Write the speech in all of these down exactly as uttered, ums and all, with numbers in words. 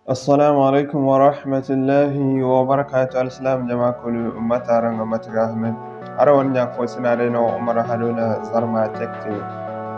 Assalamu alaikum wa rahmatullahi wa barakatuh. Alsilaam jama kulu, mate araŋ ga, mate ga hamay? Araŋ wane ɲa fo sina day no, Umar Haruna, Zarma Tech T V.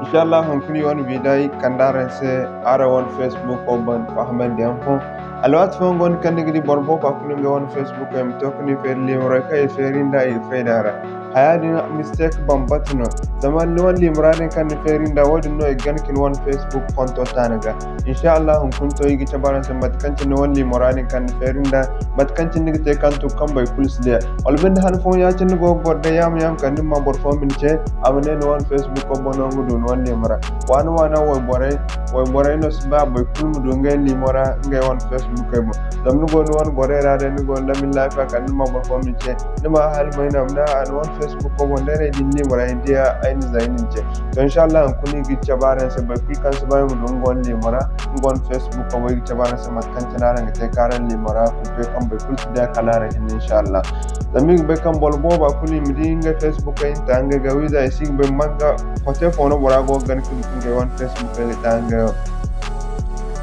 Insha Allah, hunkuna iri wane video ay ga kande araŋ se araŋ wane Facebook wo boŋ fahamandi yaŋ fo. Alwaati fooyaŋ go no kaŋ ni ga di boro booba kulu nga wane Facebook wo, i ma to ga ni feeri liimaray kaŋ i feeri nd'a, i ga fay d'a ra. Haya din mistake bambata no. Zama ni wane liimara din kaŋ ni feeri nd'a, wo-din no i ga gana ka ni wane Facebook konto ta ni ga. Insha Allah, hunkuna to iri ga cabe araŋ se mate kaŋ cine ni wane liimara din kaŋ ni feeri nd'a, mate kaŋ cine ni ga te kaŋ tun kaŋ boro kulu si di a. Wala binde han fooyaŋ ya-cine ni go ga boro day yaama-yaama kala ni ma boro fo ma ni ce, a ma ne ni wane Facebook wo boŋ no nga du ni wane liimara. Waana-waana wayborey, wayborey no si ba boro kulu ma du ngey liimara ngey wane Facebook wo boŋ. Zama ni go ni wane borey ra day, ni go ni lamin laafiya kala ni ma boro fo ma ni ce, ni ma hala may no a ma ne, a ni wane Facebook wo boŋ day no ay di ni liimara, ay di a, ay na zay ni ce. To, insha Allah, hunkuna iri ga cabe araŋ se, boro kulu kaŋ si ba ay ma du nga wane liimara, nga wane Facebook wo boŋ, iri ga cabe araŋ se mate kaŋ cine araŋ ga te ka araŋ liimara, kulu te kaŋ boro kulu si di a kala araŋ hinne, insha Allah. Zama iri ga bay kaŋ boro booba kulu i ma di nga Facebook wo, i na ta ngey ga wiiza, i si ga bay manga kote fo no bora go ga gana ka du ngey wane Facebook wo ga ta ngey wo.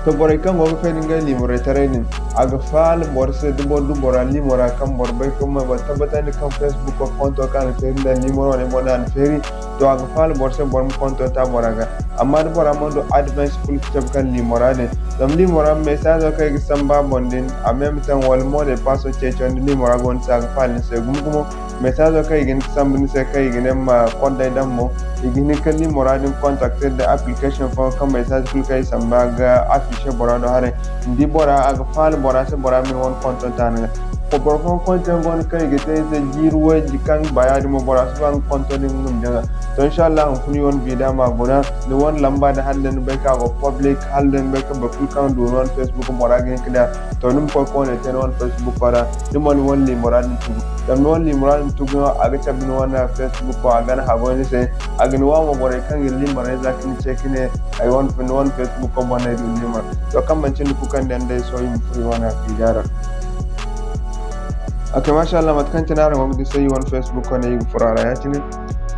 To, borey kaŋ go ga feeri ngey liimaray taray din, a ga faala boro se da boro du bora liimara kaŋ boro bay kaŋ ma boro tabbatandi kaŋ Facebook wo konto kaŋ a na feeri nda liimara wane boŋ no a na feeri. To, a ga faala boro se boro ma konto ta bora ga. Amma da bora mana du advance kulu ga cabe kaŋ liimara din. Zama liimara message kaŋ i ga samba a boŋ din, a meme taŋ wala mot de passe ceeciyaŋ da liimara go ni se, a ga faala ni se gumo-gumo. Message kaŋ i ga hin ga sambu ni se kaŋ i ga ne ma kodday daŋ mo, i ga hin ga liimara din contacter da application fooyaŋ kaŋ message kulu kaŋ i samba ga afficher bora do haray. Ni di bora, a ga faala bora se, bora ma ni wane konto ta ni ga. Ko boro fooyaŋ konto yaŋ go no kaŋ i ga te i se jiiri way, kaŋ ba yaadin mo bora si ba nga konto din nga ma jaŋa. To, insha Allah, hunkuna iri wane video ma guna, ni wane lamba da hala da ni bay kaŋ a go public, hala da ni bay kaŋ boro kulu kaŋ du ni wane Facebook bora ga hin ga di a. To, ni ma koy ka wane te ni wane Facebook ra, ni ma ni wane liimara din tugu. Zama ni wane liimara din tugu no, a ga cabe ni wane Facebook, a ga ni haggoy ni se, a ga ni wa mo borey kaŋ ga ni liimaray za ka ni ce ka ne, ay wane, ni wane Facebook boŋ no ay du ni liimara. To, kaŋ manci ni kulu kaŋ day sohõ i ma furo i wane video ra. Ok, masha Allah, mate kaŋ cine araŋ go ga di sohõ i wane Facebook wane i ga furo a ra ya-cine.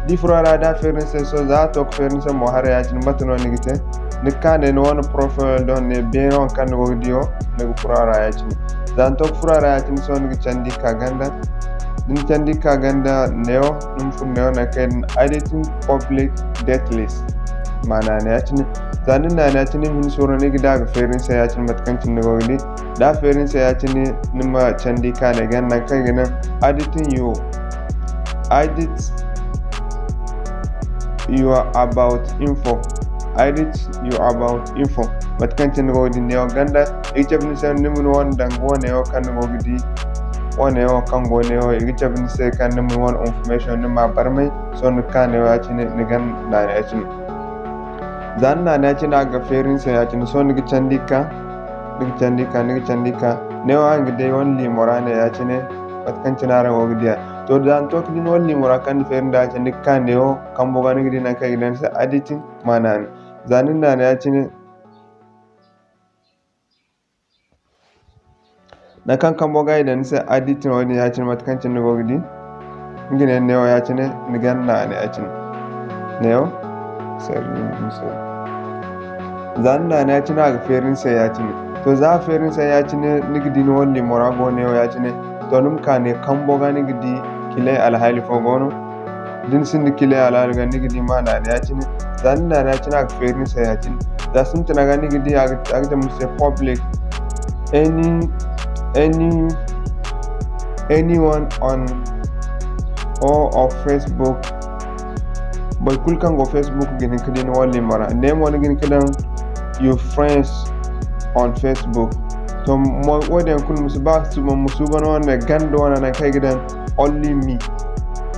Da i furo a ra da a feeri ni se sohõ, za a to ka feeri ni se mo haray ya-cine, mate no ni ga te? Ni ga ka ne ni wane profile do ne beene wo kaŋ ni go ga di wo, ni ga furo a ra ya-cine. Za ni to ka furo a ra ya-cine sohõ ni ga candi ka ganda. Da ni candi ka ganda neewo, ni ma furo neewo nangu kaŋ i daŋ editing public date list. Ma naana ya-cine. Za ni naana ya-cine, ni ma hin suuru ni ga di a ga feeri ni se ya-cine mate kaŋ cine ni go ga di. Da a feeri ni se ya-cine, ni ma candi ka ne ganda nangu kaŋ i ga naŋ editing you. Edit your about info. Edit your about info. Mate kaŋ cine ni go ga di neewo ganda, i ga cabe ni se ni ma ni wane danga wane wo kaŋ ni go ga di. Wane wo kaŋ go neewo, i ga cabe ni se kaŋ ni ma ni wane information ni ma barmay. Sohõ ni ga ka neewo ya-cine, ni ganda naana ya-cine. Za ni naana ya-cine a ga feeri ni se ya-cine, sohõ ni ga candi ka, ni ga candi ka, ni ga candi ka. Neewo araŋ ga di ay wane liimara ne ya-cine, mate kaŋ cine araŋ go ga di a. To, za ni to ka di ni wane liimara kaŋ ni feeri nd'a ya-cine, ni ga ka neewo kambo ga, ni ga di nangu kaŋ i ga daŋ ni se editing, ma naana. Za ni naana ya-cine, nangu kaŋ kambo ga i daŋ ni se editing wo-din ya-cine, mate kaŋ cine ni go ga di. Nga ne neewo ya-cine, ni ganda naana ya-cine. Neewo. Za ni naana ya-cine a ga feeri ni se ya-cine. To, za a feeri ni se ya-cine, ni ga di ni wane liimara go neewo ya-cine. To, ni ma ka ne kambo ga ni ga di kile alhaali fo go no. Da ni sinda kile alhaali ga ni ga di ma naana ya-cine. Za ni naana ya-cine a ga feeri ni se ya-cine. Za sintina ga ni ga di a ga, a ga cabe ni se public. Any, any, anyone on or of Facebook. Boro kulu kaŋ go Facebook ga hin ka di ni wane liimara. Ne mo ni ga hin ka daŋ your friends on Facebook. To, mo, wo-din yaŋ kulu ma si ba ka suuban, ma suuban wane ganda wane nangu kaŋ i ga daŋ only me.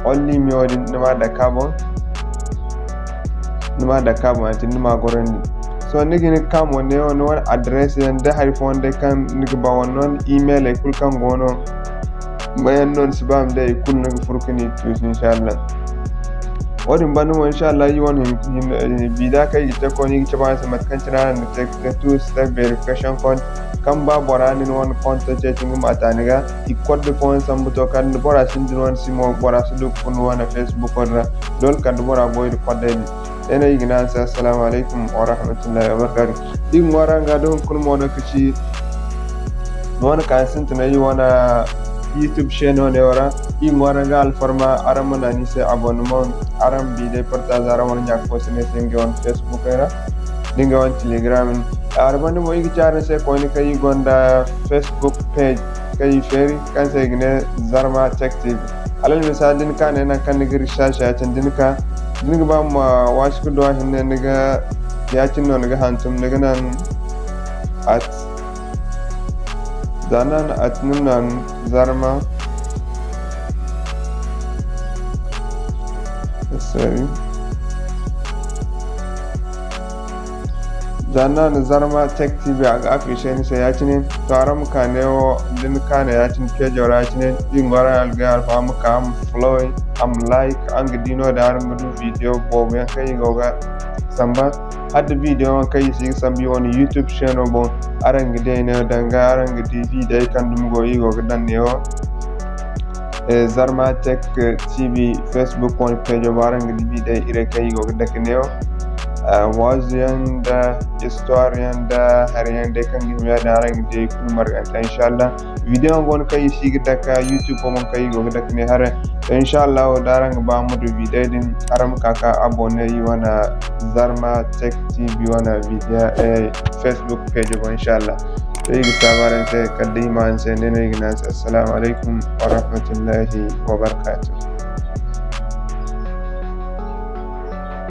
Only me wo-din ni ma dake a boŋ. Ni ma dake a boŋ ya-cine ni ma gorandi. Sohõ ni ga hin ka ka mo neewo ni wane adresse yaŋ da hari fooyaŋ day kaŋ ni ga ba wala ni wane email hay kulu kaŋ go no. Mayaŋ no ni si ba ma day i kulu ni ga furo ka ni tuusu, insha Allah. Wo-din banda mo, insha Allah, iri wane hin, hin, eh, video kaŋ iri ga te koyne, iri ga cabe araŋ se mate kaŋ cine araŋ ga te ka te two step verification code. Kaŋ ba bora na ni wane konto ceeci nga ma ta ni ga, i ga code fooyaŋ sambu to, kala da bora sinda ni wane simo, bora si du ka furo ni wane Facebook din ra. Doole kala da bora goy da code din. Day no iri ga ne araŋ se, Assalamu alaikum wa rahmatullahi wa barakatuh. Da iri ga ŋwaaray araŋ ga da hunkuna mo no ka ci Ni wane ka ni sintina iri wane YouTube chaîne wo ra, iri ŋwaaray ga alfarma araŋ ma naŋ ni se abonnement, araŋ ma video partage araŋ wane ɲa-ka-koy-siney se ngey wane Facebook ra, da ngey wane Telegram. A banda mo iri ga ci araŋ se koyne kaŋ iri gonda Facebook page kaŋ iri feeri kaŋ se i ga ne Zarma Tech T V. Hala almisaali da ni ka ne nangu kaŋ ni ga recherche ya-cine da ni ka, da ni ga ba ma waasi ga du a hinne ni ga, ya-cine no ni ga hantum ni ga naŋ at Za ni na a tun na Zarma. Sorry. Za ni na Zarma Tech T V a ga afficher ni se ya-cine. To araŋ ma ka neewo da ni ka ne ya-cine page ra ya-cine. Iri ga ŋwaaray araŋ ga alfarma ma ka ma follow, a ma like, araŋ ga di no-din araŋ ga du video boobo yaŋ kaŋ iri go ga samba. Hala da video wo kaŋ iri si ga sambu iri wane YouTube chaîne boŋ, araŋ ga di ay ne danga araŋ ga di video kaŋ dumi go iri go ga daŋ neewo. Eh, Zarma Tech T V Facebook wane page boŋ araŋ ga di video ize kaŋ iri go ga dake neewo. Ah, waazu yaŋ nda histoire yaŋ nda hari yaŋ day kaŋ ga hima yaadin araŋ ga di ay kulu marganta inshallah. Video yaŋ go no kaŋ iri si ga dake YouTube boŋ kaŋ iri go ga dake ne haray. To inshallah da araŋ ga ba ma du video din araŋ ma ka ka abonné iri wane Zarma Tech T V wane video, eh, Facebook page boŋ inshallah. To iri ga saabu araŋ se kala da iri ma araŋ se ne no iri ga ne araŋ se assalamu alaykum wa rahmatullahi wa barakatuh.